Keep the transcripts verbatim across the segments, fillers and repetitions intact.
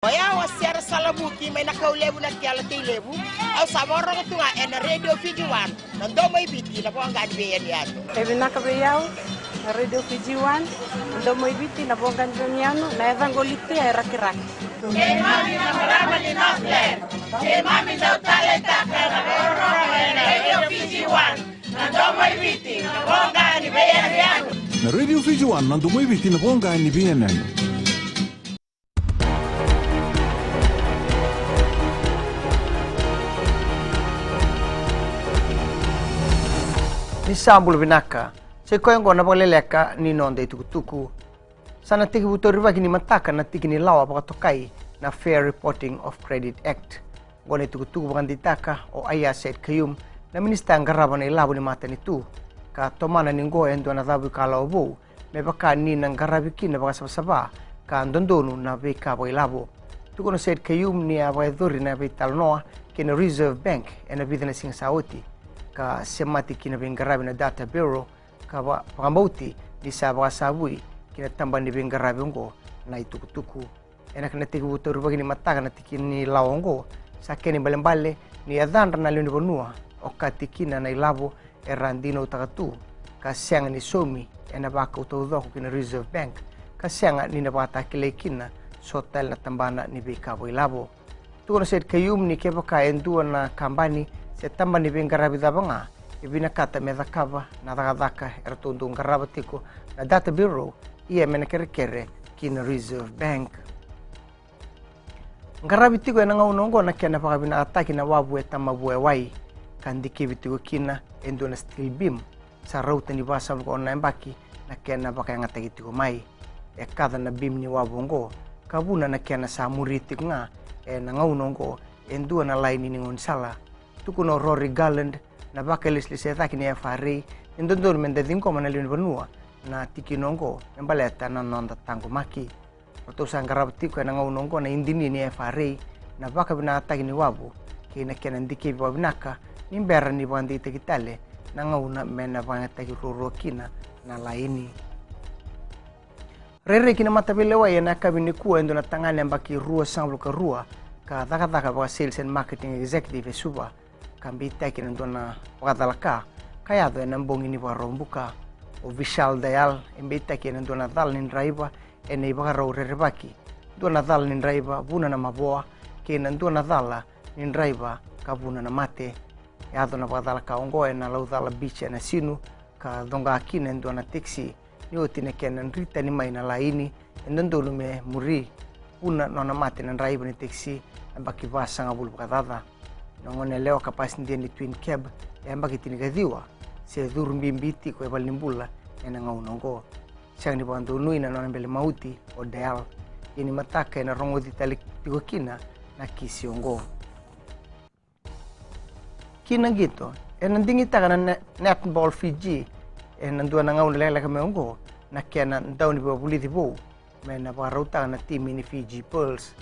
O yau o Sera Salavuki mai na Kaulevu na Kela Teilevu. Au sa vakarorogo tu ga ena Radio Fiji One, na domo i Viti, na voqa ni veiyanuyanu. E vinaka vei au na Radio Fiji One, na domo i Viti, na voqa ni veiyanuyanu, na yacaqu o Litia e Rakiraki. Keimami na marama ni Northland, keimami dau taleitaka na vakarorogo ena Radio Fiji One, na domo i Viti, na voqa ni veiyanuyanu. Na Radio Fiji One, na domo i Viti, na voqa ni veiyanuyanu. Ni sa bula vinaka. Sa i koya oqo na vakaleleka ni noda itukutuku. Sa na tekivu taurivaki ni mataka na tiki ni lawa vakatokai na Fair Reporting of Credit Act. Oqo na itukutuku vakadeitaka o Aiyaz Sayed-Khaiyum, na minisita qarava na ilavo ni matanitu, ka tomana ni oqo e dua na cavuikalawa vou me vaka ni na qaravi kina vakasavasava ka dodonu na veika vakailavo. Tukuna o Sayed-Khaiyum ni a vakayacori na veitalanoa kei na Reserve Bank ena vica na siga sa oti, ka semati ki na veiqaravi na Data Bureau, ka va-, vakabauti ni sa vakasavui ki na tabana ni veiqaravi oqo na itukutuku. Ena kena tekivu taurivaki ni mataka na tiki ni lawa oqo, sa kena ibalebale ni yacadra na lewe ni vanua, okati kina na ilavo era dinautaka tu, ka sega ni saumi ena vakau taucoko ki na Reserve Bank, ka sega ni na vakatakilai kina so tale na tabana ni veika vakailavo. Tukuna o Sayed-Khaiyum ni kevaka e dua na kabani se tabana ni veiqaravi cava ga e vinakata me cakava na cakacaka eratou dau qarava tiko na Data Bureau, ia me na kerekere ki na Reserve Bank. Qaravi tiko ena gauna oqo na kena vakavinakataki na wavu e Tamavua e Wai, ka dikevi tiko kina e dua na steel beam sa rauta ni vasagavulu ka ono na yabaki na kena vakayagataki tiko mai. E kaca na beam ni wavu oqo, ka vuna na kena sa muri tiko ga ena gauna oqo e dua na laini ni gaunisala. Tukuna o Rory Garland, na vakailesilesi e cake ni F R A, ni dodonu me da ciqoma na lewe ni vanua na tikina oqo me baleta na noda taqomaki. Ratou sa qarava tiko ena gauna oqo na idini ni F R A na vakavinakataki ni wavu kei na kena dikevi vakavinaka ni bera ni vakadeitaki tale na gauna me na vakayagataki ruarua kina na laini. Rairai ki na mataveilewai ena yakavi nikua e dua na tagane yabaki ruasagavulu ka rua ka cakacaka vaka sales and marketing executive e Suva, ka beitaki ena dua na vakacalaka ka yaco ena bogi ni Vakaraubuka. O Vishal Dayal e beitaki ena dua na cala ni draiva ena ivakarau rerevaki, dua na cala ni draiva vuna na mavoa, kei na dua na cala ni draiva ka vuna na mate. Yaco na vakacalaka oqo ena Laucala Beach e Nasinu, ka coqa kina e dua na tekisi ni oti na kena dri tani mai na laini e dodonu me muri, vuna nona mate na draiva ni tekisi, yabaki vasagavulu vakacaca. Na goneyalewa ka pasidia ni twin cab e yabaki tinikaciwa, se curu bibi tiko e valenibula ena gauna oqo. Sega ni vakadonui na nona bele mauti o Dayal, ia ni mataka ena rogoci tale tiko kina na kisi oqo. Ki na qito, ena digitaka na ne-, Netball Fiji ena dua na gauna lekaleka mai oqo na kena dau ni vakavulici vou me na vakarautaka na timi ni Fiji Pearls.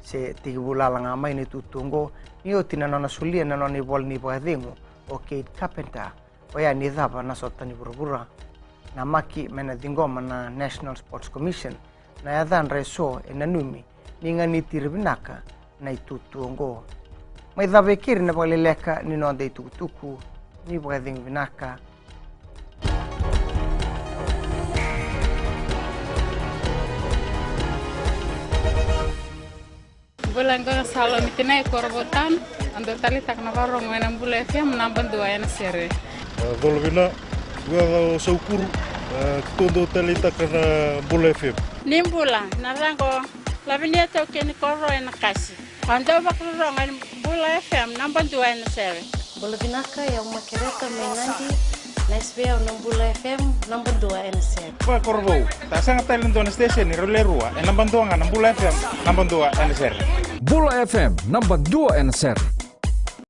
Se tekivu lala ga mai na itutu oqo ni oti na nona solia na nona ivola ni vakacegu o Kate Carpenter, oya ni cava na sota ni vuravura. Namaki me na ciqoma na National Sports Commission na yacadra eso e nanumi ni ganiti ira vinaka na itutu oqo. Mai cava e keri na vakaleleka ni noda itukutuku. Ni vakacegu vinaka. Bula, qo na Salomi Tinai, Korovou Town. Au dau taleitaka na vakarorogo ena Bula F M, naba dua ena sere. E, colo vina, qo o Saukuru, e, keitou dau taleitaka na Bula F M. Ni bula, na yacaqu o Lavinia Taukei ni Koro ena Kasi. Au dau vakarorogo ena Bula F M, naba dua ena sere. Bula vinaka, o yau Makereta mai Nadi, na S V O na Bula F M, naba dua ena sere. Vakakorovou, sa sega tale e dua na station, rau le rua, e naba dua ga na Bula F M, naba dua ena sere. Bula F M, naba dua ena sere.